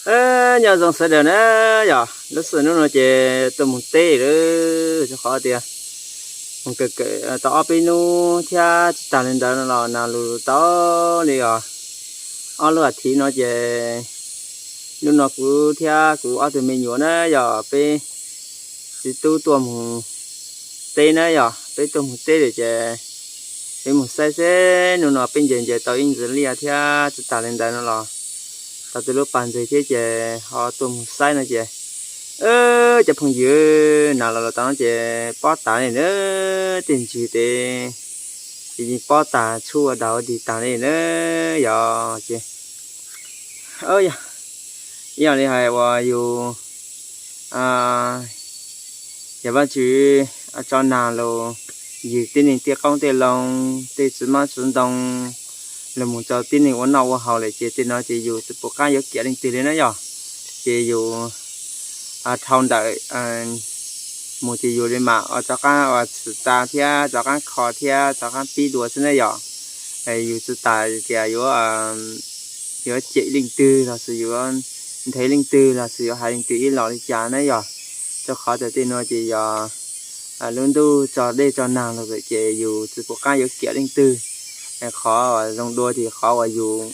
Nyob zoo sawv daws na yom, lub sij hawm hnub no ces tuaj mus teb lawm, rau qhov tias mus kawm kawm tau ob peb hnub thiab tsis tas li ntawd no los nag lus tau li os. Ob lub as thiv no ces hnub no kuv thiab kuv ob tug me nyuam na yom, peb txiv tub tuaj mus teb na yom, peb tuaj mus teb lawm ces peb mus saib seb hnub no peb ncaws ncaws tau ib ntxiv liaj thiab tsis tas li ntawd no los tau tej lub pas ntseeg thiab ces ho tuaj mus saib no ces, cov phooj ywg, nag los los tau no ces pob tas li na, tej ntsis tes ces yeej pob tas tshuaj daus dig tas li na yom. Ces ib yam li hais uas yus, yog Vajtswv tso nag los yws tib neeg tej qoob tej loo, tej txiv hmab txiv ntoo los mus rau tib neeg ua noj ua haus lawm ces tej no ces yus tsis pom qab yuav kiam leej twg li na yom. Ces yus dhau ntawm mus ces yus li mam rov qab ua txhim tsa thiab rov qab kho thiab rov qab pib dua xwb na yom. Yus tsis tas tias yuav, yuav cem leej twg los sis yuav nthe leej twg los sis yuav hais leej twg ib los li cas na yom. Rau qhov tias tej no ces yog lub ntuj tso dej tso nag los lawm ces yus tsis pom qab yuav kiam leej twg. Qhov uas zoo dua ces qhov uas yus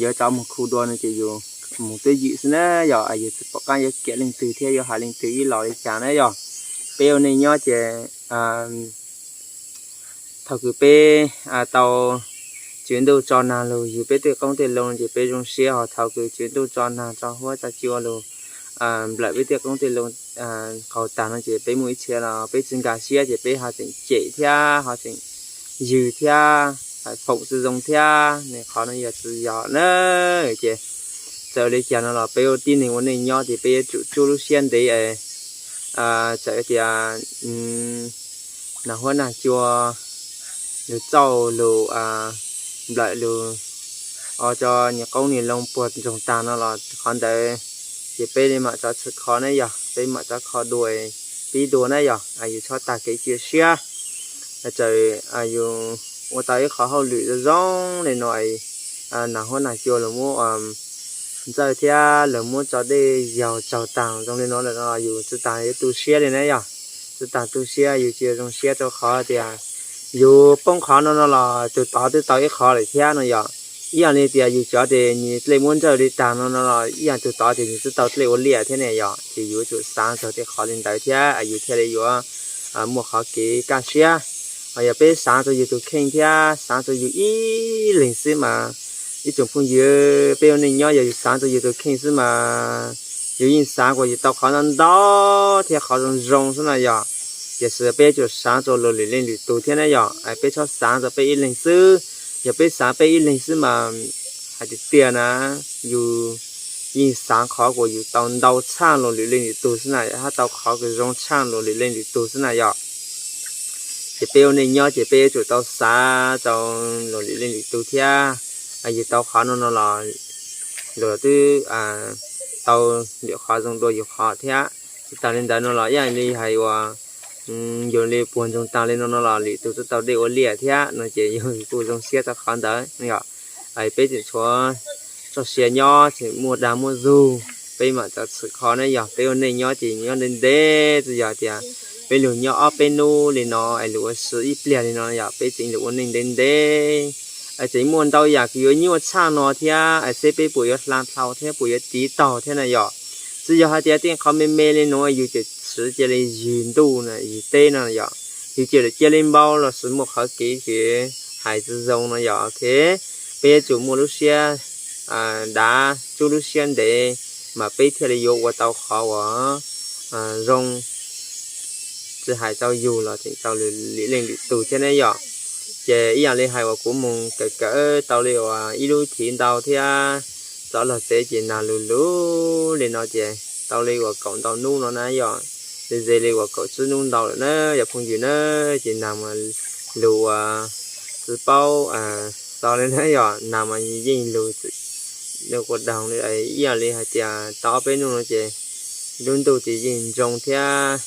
yuav rov mus khu dua no ces yus mus twj ywm xwb na yom, yus tsis pom qab yuav kiam leej twg thiab yuav hais leej twg ib los li cas na yom. Peb ua neej nyob ces thaum kws peb tau Tswv Ntuj tso nag lug yws peb tej qoob tej loo ces peb zoo siab, ho thaum kws Tswv Ntuj tso nag tso huab tso cua lug nplawm peb tej qoob tej loo qaug tag no ces peb muaj ib txhia los peb tsis nkag siab ces peb ho tseem cem thiab ho tseem yws thiab foom tsis zoo thiab, ne qhov no yog tsis yog na. Ces txawm li cas no los peb ua tib neeg ua neej nyob ces peb yuav tsum tsuj lub siab ntev. Txawm tias nag huab nag cua lug txauj lug nplawm lug ua rau nyias qoob nyias loo puag ntsoog tag no los qhov ntawd ces peb li mam rov txhim kho ne yog peb mam rov kho dua, pib dua na yog yus txhob tag kev cia siab. Txawm yus ua tau ib qhov hauj lwm zoo zoo li no, nag huab nag cua lug muab ntxawj thiab lug muab tso dej yaug tsaug tag zoo li no lawm no yus tsis tas yuav tu siab li na yog. Tsis tas tu siab, yus tsis zoo siab rau qhov tias yus poob qhov no no los tus tod twb tau ib qho lawm thiab no yog. Ib yam li tias yus cov tias nws dlej muab ntxawj li tag no no los ib yam tus tod tias nws twb tau dlej ua liaj thiab ne yog. Ces yus yuav tsum xav txog tej qhov li ntawd thiab yus thiaj li yuav muaj qhov kev kaj siab. Ho yog peb xav rau yus tus kheej thiab xav rau yus ib leeg xwb mas, ib tsoom phooj ywg, peb ua neej nyob yog yus xav rau yus tus kheej xwb mas yus yeej xav kom yus tau qhov ntau ntau thiab qhov zoo zoo xwb na yog. Tiam sis peb yuav tsum xav rau luag lwm leej lwm tus thiab na yog, peb txhob xav rau peb ib leeg xwb. Yog peb xav peb ib leeg xwb mas hais tiag tiag na, yus yeej xav qhov kom yus tau ntau tshaj luag lwm leej lwm tus xwb na, hab tau qhov kom zoo tshaj luag lwm leej lwm tus xwb na yog. Ces peb ua neej nyob ces peb yuav tsum tau xav rau luag lwm leej lwm tus thiab. Yus tau qhov no no los luag twb tau lwm qhov zoo dua yus qhov thiab. Tsis tas li ntawd no los ib yam li hais uas yus li puag ntsoog tag li no no los lwm tus twb tau dej ua liaj thiab no ces yus kuj zoo siab rau qhov ntawd yog. Peb tseem tshuav txoj sia nyob tseem muaj dag muaj zug, peb mam rov txhim kho na yog. Peb ua neej nyob ces nyob ntev ntev, tsis yog tias peb lug nyob ob peb hnub li no es lug ua si ib pliag li no yog, peb tseem lug ua neej ntev ntev es tseem muaj ntau yam kws yuav nyuaj tshaj no thiab es seb peb puas yuav hla dhau thiab puas yuav tiv taug thiab na yog. Tsis yog hais tias tej qhov me me li no yus tseem siv cia li ywg ntuj na ywg teb no yog, yus tseem cia li npau los sis muaj qhov kev kws hais tsis zoo no yog. Ok, peb yuav tsum muaj lub siab dav, tsub lub siab ntev mas peb thiaj li yuav ua tau qhov uas zoo, tsis hais rau yus los tseem rau lwm leej lwm tus thiab ne yom. Ces ib yam li hais uas kuv mus kawm kawm tau li uas ib lub thiv ntau thiab rov los tsev ces nag lug lug li no ces tau li uas kaum ntau hnub no na yom. Ze ze li uas kaum tsib hnub ntau lawm na yog phooj ywg na. Ces nag mas lug uas tsis paub xaus li na yom, nag mas yeej lug ua daug li, ib yam li hais tias tau ob peb hnub no ces lub ntuj ces yeej ntsoog thiab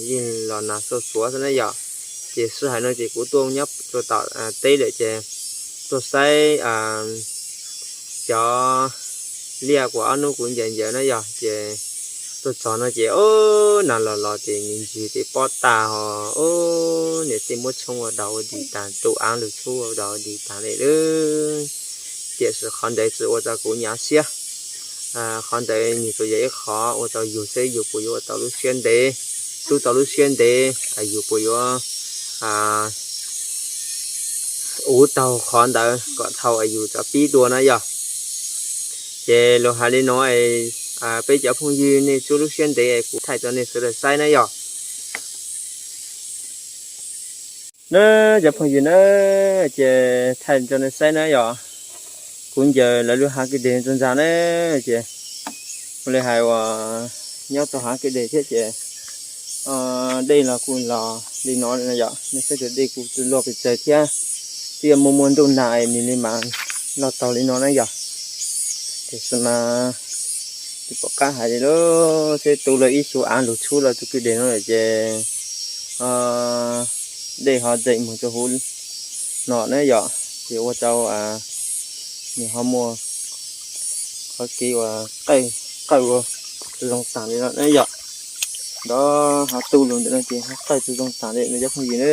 yeej los nag xuj xuav xwb na yom. Ces sij hawm no ces kuv tuaj nyob rau tom teb lawm ces tuaj saib cov liaj kuv ob hnub kuv ncaws ncaws na yog ces tuaj txog no ces o, nas los los ces nws ntswg ces pob tag ho, o, niam tej muab tshoob ua daus ua dig tag, tu av lug txhub ua daus ua dig tag li lawm. Tiam sis qhov ntawd tsis ua rau kuv nyuaj siab. Qhov ntawd nws tsuas yog ib qho ua rau yus seb yus puas yuav ua tau lub siab ntev, txhub tau lub siab ntev, yus puas yuav ua tau qhov ntawd kom thaum yus cov pib dua na yog. Ces lus hais li no, peb cov phooj ywg nej txhub lub siab ntev, kuv thaij rau nej sawv daws saib na yog. Na, cov phooj ywg na, ces thaij rau nej saib na yog, kuv ncaws lawv lub hav kwj deg txog ntag na. Ces ua li hais uas nyob rau hav kwj deg thiab ces dej los kuj los li no yom, nej saib tus dej kuj tsis luaj pes tsawg thiab, twb yog muaj muaj ntuj nag nws li mas loj taug li no na yom. Tiam sis mas tsis pom qab hais li lawm, seb tu lawm ib xyuas av lug txhub lawm tus kwj deg no lawm ces dej ho zeem mus rau huv no na yom, ces ua rau nws ho muaj qhov kev uas qawj ua zoo taag li no na yom. Ntawd ho tu lug ntawm no ces ho qawj tsis zoo taag li no cov phooj ywg na.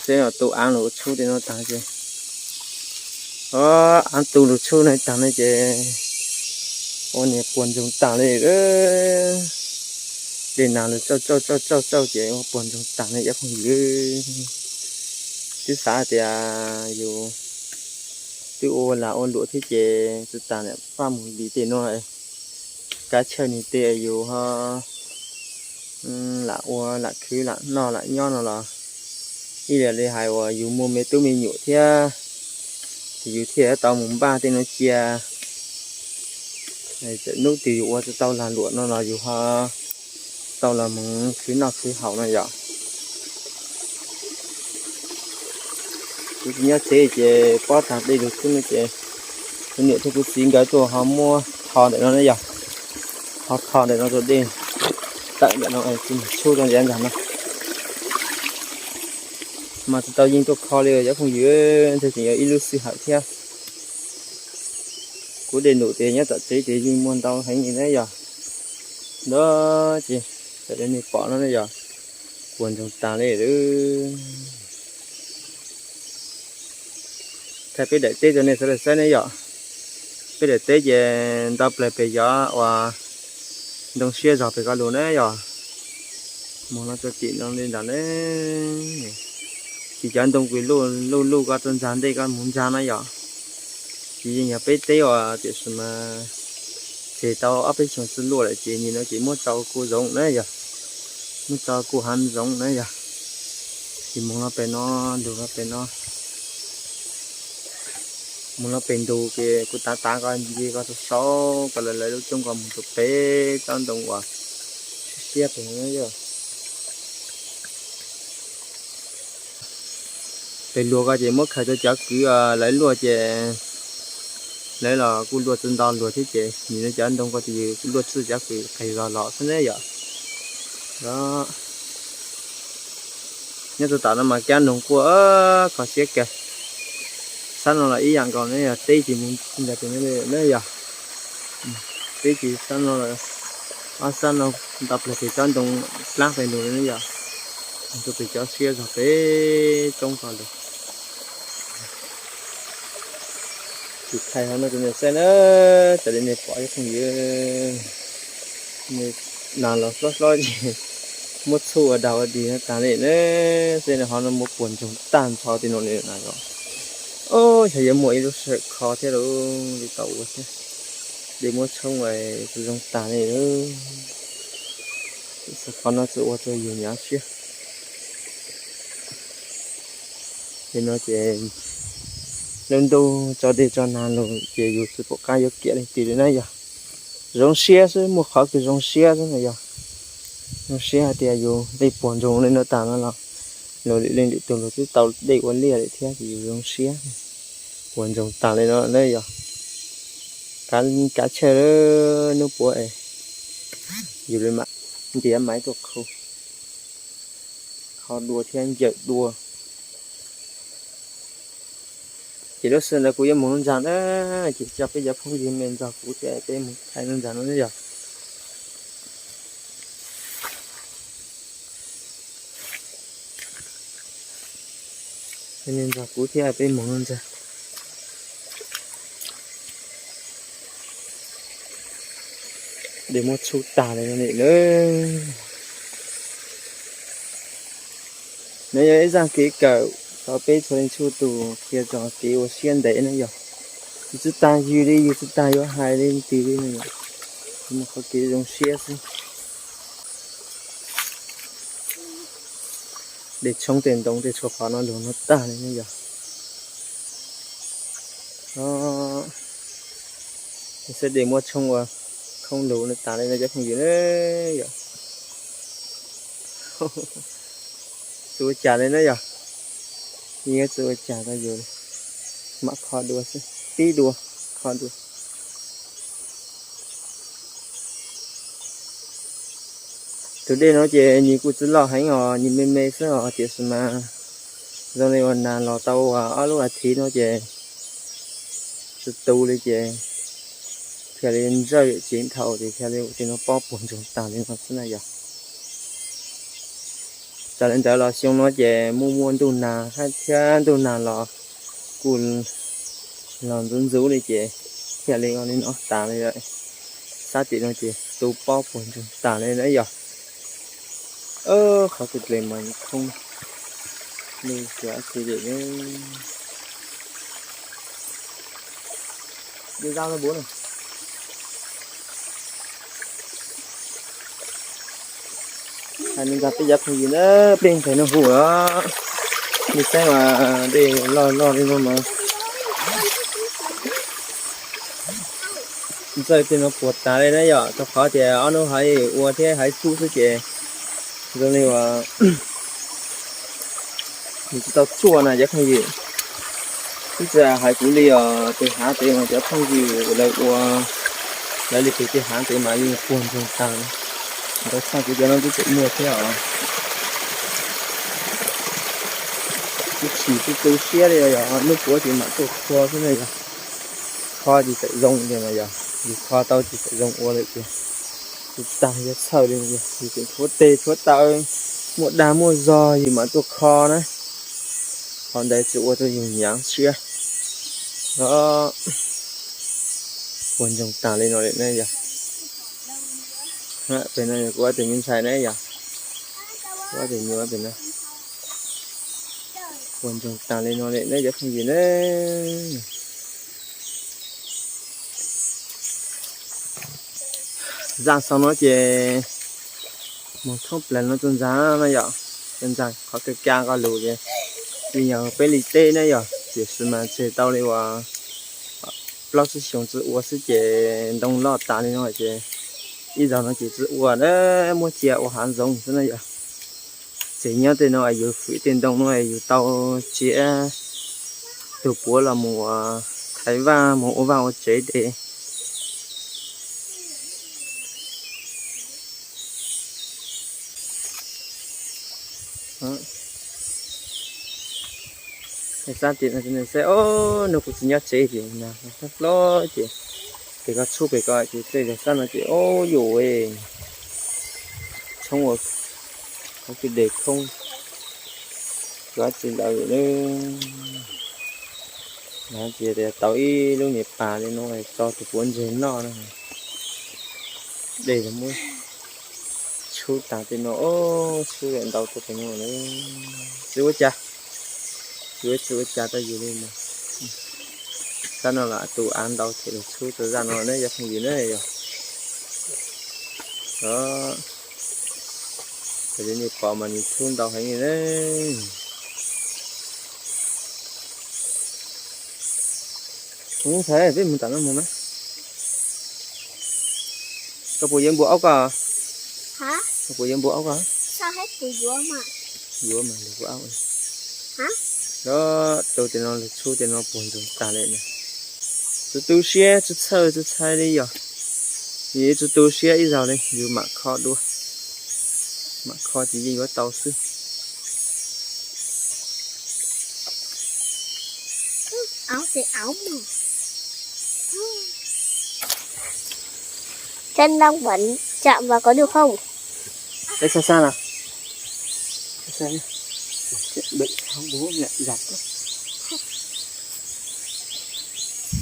Seb tu av lug txhub li no taag ces, o, av tu lug txhub no taag no ces ua niag puas ntsoog taag li. Dej nag lug tsauj tsauj tsauj tsauj tsauj ces ua puas ntsoog taag li cov phooj ywg. Twb xav tias yus twb ua lag ua luam thiab ces tsis tas niam faj mus li tej no, kav chawj nws tej yus ho lam ua lam khwv lam noj lam nyob no los ib yam li hais uas yus muaj me tub me nyuam thiab, ces yus thiaj tau mus npaj tej no cia. Txawm hnub twg yus ua tsis tau lag luam no los yus ho tau los mus khwv noj khwv haus no yom. Kuv tsis nyob tsev ces pob tag dej lug txhub no ces kuv niam thiab kuv txiv nkawd tuaj ho muab tho ntawm no na yog, ho tho ntawm no rau dej tawm ntawm no, txhub rau ntawm ntag no. Mas tsis tau yeej tuaj kho li cov phooj ywg, ntshe tseem yog ib lub sij hawm thiab. Kuv dej num ces nyob tom tsev ces yeej muaj ntau heev li na yog. Ntawd ces raws li nej pom no na yog, puas ntsoog taag li lawm. Thaij peb daim teb rau nej sawv daws saib ne yom. Peb daim teb ces nto plaws pem cov uas ntoo siab zog pem ko lug na yom. Moog no txog tim no li ntawd ne. Ces cov ntoo kws luj luj ko rau ntxag ntej ko moog ntxag na yom. Ces yeej yog peb teb uas tiam sis mas tseg tau ob peb xyoos tsis luaj lawm ces nim no ces muab tso ua kuj zoov na yom. Muab tso kuj hav zoov na yom. Ces moog no pem no, lug no pem no. Moog no pem ntug ces kuv tav tav ko nce ko rau saud ko lawv lub coob ko moog rau pem tsob ntoo uas siab siab pem no yom. Pem luag ko ces muab khaws rau cov kwv lawv luaj ces lawv los kuj luaj tsis nto luag thiab ces nim no cov ntoo ko ces kuj luaj txij cov kwv qis zog los xwb ne yom. Nyob rau tom no mas kab noog quaj kho siab kawg. Sab no los ib yam nkaus ne yog teb ces mus ntawd pem no ne yog. Teb ces sab no, ob sab no nto plaws pem tsob ntoo plaab pem lug ne yog. Mus rau pem cov siab zog pem tsob ko lug. Kuv thaij hov no rau nej saib na, raws li nej pom cov phooj ywg, nas los hlob hlob ces muab txhub ua dag ua dig no tag li na, xwb hov no muab puas ntsoog tag nrho ti no li na. Os, xyov yuav muaj ib lub sij hawm kho thiab lauj, li tau ua thiab. Dej muab tshoob ua zoo tag li lauj. Qhov no txawm ua rau yus nyuaj siab. Ces no ces lub ntuj tso dej tso nag lug ces yus tsis pom qab yuav kiam leej twg li na yog. Zoo siab xwb, muaj qhov kws zoo siab xwb na yog. Zoo siab hais tias yus dej puas ntsoog li no tag no los luag lwm leej lwm tug luag twb tau dej ua liaj lawm thiab ces yus zoo siab puas ntsoog tag li no na yog. Kav chawj hnub puav es yus li mam ntiav maiv tuaj khu, kho dua thiab ncawm dua. Ces lub sij hawm ntawd kuv yuav mus nuv ntxa na, ces coj peb cov phooj ywg me ntxog kuv thiab peb mus thaij nuv ntxa no na yog. Me ntxog kuv thiab peb mus nuv ntxa. Dej muab tshub tag li no li na. No yog ib zaj kev kawm rau peb txhua leej txhua tus qhia txog kev ua siab ntev na yog. Yus tsis tas yws li, yus tsis tas yuav hais li twg li no yog, mus qhov kev zoo siab xwb. Dej tshoob tej ntoo tej tshuav qhov no lug no tag li ne yog. Xab dej muab tshoob ua khoob lug no tas li no cov phooj ywg na yog. Tsis ua cas li na yog. Yeej tsis ua cas rau yus li. Mam kho dua xwb, pib dua, kho dua. Tus dej no ces nws kuj tsis loj heev os, nws me me xwb os, tiam sis mas zoo li uas nag los tau ob lub as thiv no ces tsis tu li ces thiaj li ntsawj ceev dhau ces thiaj li ua tej no pob puag ntsoog tag li no xwb na yog. Txawm li ntawd los xyoo no ces muaj muaj ntuj nag thiab ntuj nag los kuj los ntxuv ntxuv li ces thiaj li ua li no tas li lawm. Sab tim no ces tu pob puag ntsoog tag li na yog. Qhov twg dlej mas khoob li xyov tsi li. Hais li ntawd peb cov phooj ywg na, peb ntxhais no hu os, nej saib mas dej loj loj li no mas ntsawj tej no puas tas li na yom, rau qhov tias ob hnub hais ua thiab hais xub xwb ces zoo li uas nws tsis tau tsuaj na cov phooj ywg. Twb tsis hais kuv li os, tus hav tes mas cov phooj ywg lawv ua, lawv li tus tus hav tes mas yeej puag ntsoog tag. Ntawd xaj kuv cov no twb tseem muaj thiab os. Kuv tsis tu siab li os, hnub puav ces mam tuaj kho xwb na yog. Kho ces txawm zoo li mas yog, yus kho tau ces txawm zoo ua lawm tiag. Tus tag yog txhawj li, yus tseem tshuav tes tshuav taw, muaj dag muaj zog yus mam tuaj kho na. Qhov ntawd tsis ua rau yus hnyav siab. Puag ntsoog tag li no li na yog. Pem no kuv ob tug me ntxhais na yog, kuv ob tug nyuam pem no. Puag ntsoog tag li no li na cov phooj ywg na. Zaj xaus no ces mus thoob plaws no txog ntxa no yom, txog ntxa qhov kawg kiag nqaj lug ces yeej yog peb li teb na yom, tiam sis mas tseg tau li uas plaub tsib xyoos tsis ua xwb ces ntoo loj tas li no ces ib zaug no ces tsis ua na, muab cia ua hav zoov xwb na yom. Ces nyob tej no yus fwm tej ntoo no yus tau tsiv tus puav los mus thaiv vaj mus ua vaj ua tsev ces Sab tim no saib, o, no kuv tsis nyob tsev ces nag hlob hlob ces pem ko tshub pem ko ces tej zag sab no ces o yuj, tshoob ua qhov twg dej khoob, tsis ntawd na, ces tau ib lub niag pas li no tso tus puav ntseg noj na. Dej muab tshub tag tej no, tshub ntau tuaj tej no, tsis ua cas, yuav tsis ua cas rau yus li no. Sab no los tus av ntau thiaj li tshub tau zaj no na cov phooj ywg na yog. Raws li nej pom mas nws tshub ntau heev li na. Ntxhais, peb mus tom no mus mas. Koj puas yuav npua aub koj? Koj puas yuav npua aub koj? Yuav mas, npua aub. Lawv rau tej no lawv tshub tej no puag ntsoog tag li na. Tsis tu siab tsis txhawj tsis ntshai li yog. Yus tsis tu siab ib zaug li yus mam kho dua. Mam kho ces yeej yuav tau xwb. Áo thì áo mà. Chân đang bẩn, chạm vào có được không? Ê, sao sao nào? Sao sao nhá? Bệnh không bố mẹ giặt.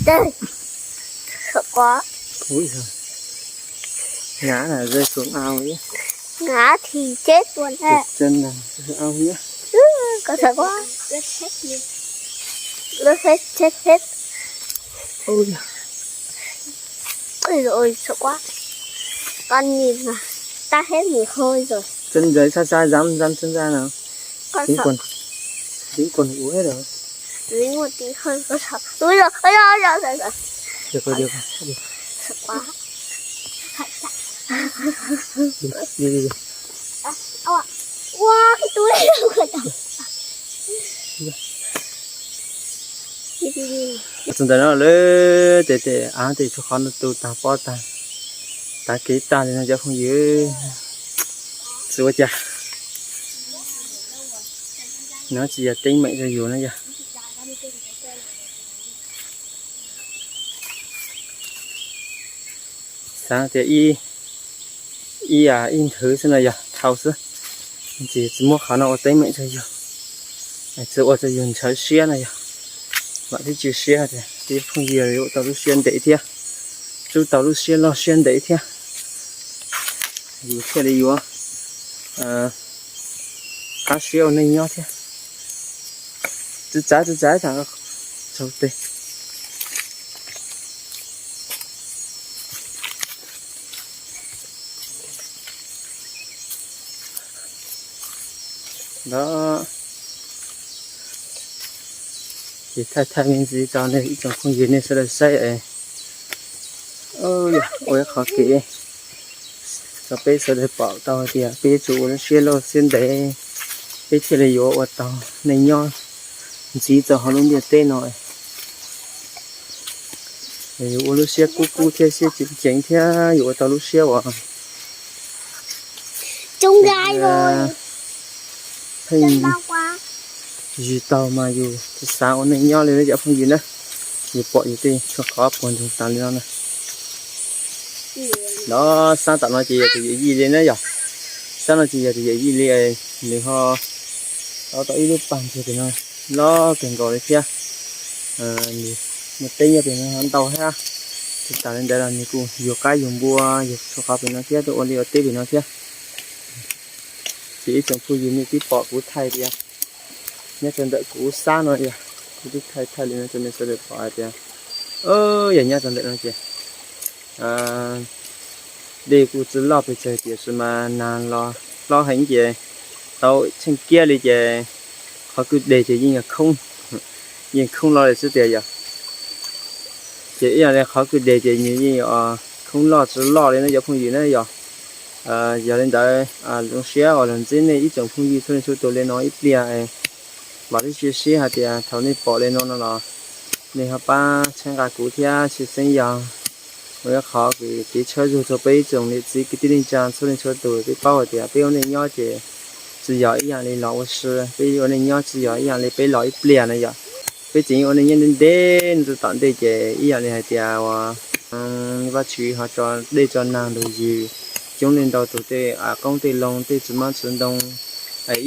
Đây. Sợ quá. Ui giời. Ngã là rơi xuống ao nhé. Ngã thì chết luôn ha. Trượt chân là rơi ao nhé. Có sợ quá. Ướt hết, ướt hết, chết hết. Ôi giời. Ôi rồi, sợ quá. Con nhìn mà, tắt hết mồ hôi rồi. Chân giấy xa xa dám, dám chân ra nào. Con dính quần, dính quần ủ hết rồi. Dính một tí hơi, con sợ. Ui giời, ôi giời, ôi giời, ôi giời. Được rồi, được rồi. Sợ quá. Đi, đi, đi. Ua, ua, cái túi này đâu rồi. Txog ntawm no lawm, tes tes av tes tshuav qhov no tu tag pob tag, tag kev tag li no cov phooj ywg. Tsis ua cas, no tsis yog teeb meem rau yus na yog. Xav tias ib, ib, ib nthwv xwb no yog dhau xwb, ces tsis muab qhov no ua teeb meem rau yus, tsis ua rau yus ntshaw siab no yog. Vam thiab cia siab tias peb phooj ywg yuav tau lub siab ntev thiab, tsub tau lub siab loj siab ntev thiab, yus thiaj li yuav qab siab ua neej nyob thiab. Txav txav txav tag, tsaug tes. Ntawd ces thaij thaij me ntsis rau nej ib tsoom phooj ywg nej sawv daws saib es ua ib qhov kev rau peb sawv daws pom tau hais tias peb yuav tsum ua lub siab loj siab ntev, peb thiaj li yuav ua tau neej nyob ntxiv rau hauv lub ntiaj teb no. Yuav ua lub siab kub kub thiab siab ceev ceev thiab yuav ua tau lub siab uas pheej zis tau mas yus tsis xav ua neej nyob li na cov phooj ywg na. Yus pom yus tej tshuav qhov puag ntsoog tas li no na. Los sab tom no ces yog tus yawm yij li na yog. Sab no ces yog tus yawm yij li, nws ho tau ib lub pag ntxiag pem no loj kawg nkaus li thiab. Nws muaj teb nyob pem no ntau thiab. Tsis tas li ntawd los nws kuj yug qaib yug npua yug tshuav qhov pem no thiab tuaj ua liaj ua teb pem no thiab. Ces ib tsoom phooj ywg nej twb pom kuv thaij tias nyob rau ntawm kuv sab no yog, kuv twb thaij thaij li no rau nej sawv daws pom hais tias yog nyob rau ntawm no ces dej kuj tsis loj pes tsawg tiam sis mas nag los hlob heev ces tau tsheej kiab li ces qhov kwj deg ces yeej khoob, yeej khoob loj li xwb tiag yog. Ces ib yam li qhov kwj deg ces nws yeej khoob loj tsis loj li no cov phooj ywg na yog. Yog li ntawd zoo siab uas los ntsib nej ib tsoom phooj ywg txhua leej txhua tus li no ib pliag. Vam thiab cia siab hais tias thaum nej pom li no no los nej ho pab txhawb nqa kuv thiab tshwj xeeb yog ua ib qhov kev tshawb zug rau peb ib tsoom niam txiv kwv tij neej tsa txhua leej txhua tus. Peb paub hais tias peb ua neej nyob ces tsis yog ib yam li los ua si, peb ua neej nyob tsis yog ib yam li peb los ib pliag na yom. Peb tseem ua neej nyob ntev ntev no rau tom ntej ces ib yam li hais tias uas Vajtswv ho tso dej tso nag nrog yus, coob leej ntau tus tej av qoob tej loo tej txiv hmab txiv ntoo,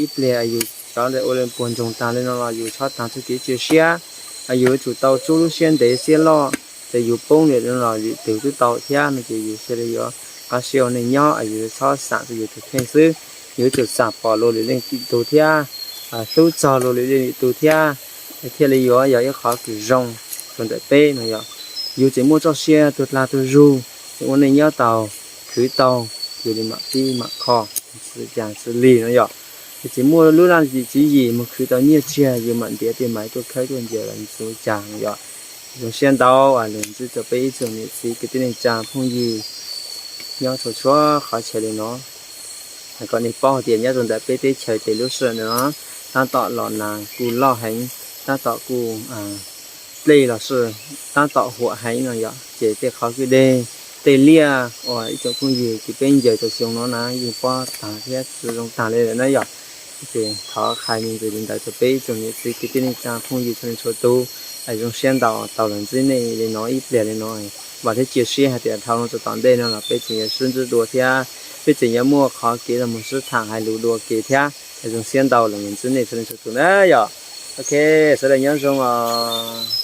ib pliag yus cov ntawd ua puag ntsoog tag li no los yus txhob tag txoj kev cia siab, yus yuav tsum tau tsub lub siab ntev siab loj, ces yus poob li no los lwm tus twb tau thiab no ces yus thiaj li yuav qab siab ua neej nyob, yus txhob xam rau yus tus kheej xwb, yus yuav tsum xam pom luag lwm leej lwm tus thiab, hlub txog luag lwm leej lwm tus thiab, thiaj li yuav yog ib qhov kws zoo rau ntawm peb no yom. Yus tseem muaj txoj sia tuag dlag tuag zug, tseem ua neej nyob tau, khwv tau, yus li mam pib mam kho, tsis cas xws li no yom. Yus tseem muaj lub laj lim tswv yim mus khwv tau nyiaj txiag, yus mam ntiav tej maiv tuaj khawb tuaj ncaws los tsis ua cas no yom. Zoo siab ntau los ntsib rau peb ib tsoom niam txiv kwv tij neej tsa phooj ywg nyob txhua txhua qhov chaw li no. Kom nej paub hais tias nyob rau ntawm peb teb chaws ces lub sij hawm no tab tom los nag kuj loj heev, tab tom kuj dlej los sis tab tom huam heev no yom, ces tej qhov kwj deg, tej liaj uas ib tsoom phooj ywg kwv peb ncaws rau xyoo no na yeej pob tag thiab tsis zoo tag li lawm na yom. Ces thov hais me ntsis li ntawd rau peb ib tsoom niam txiv kwv tij neej tsa phooj ywg txhua leej txhua tus, Zoo siab ntau tau los ntsib nej li no ib pliag li no, vam thiab cia siab hais tias dhau no txog tom ntej no los peb tseem yuav sib ntsib dua thiab, peb tseem yuav muaj qhov kev los mus sib tham hais lus dua ke thiab. Zoo siab ntau los ntsib nej txhua leej txhua tus na yom. Ok, sawv daws nyob zoo os.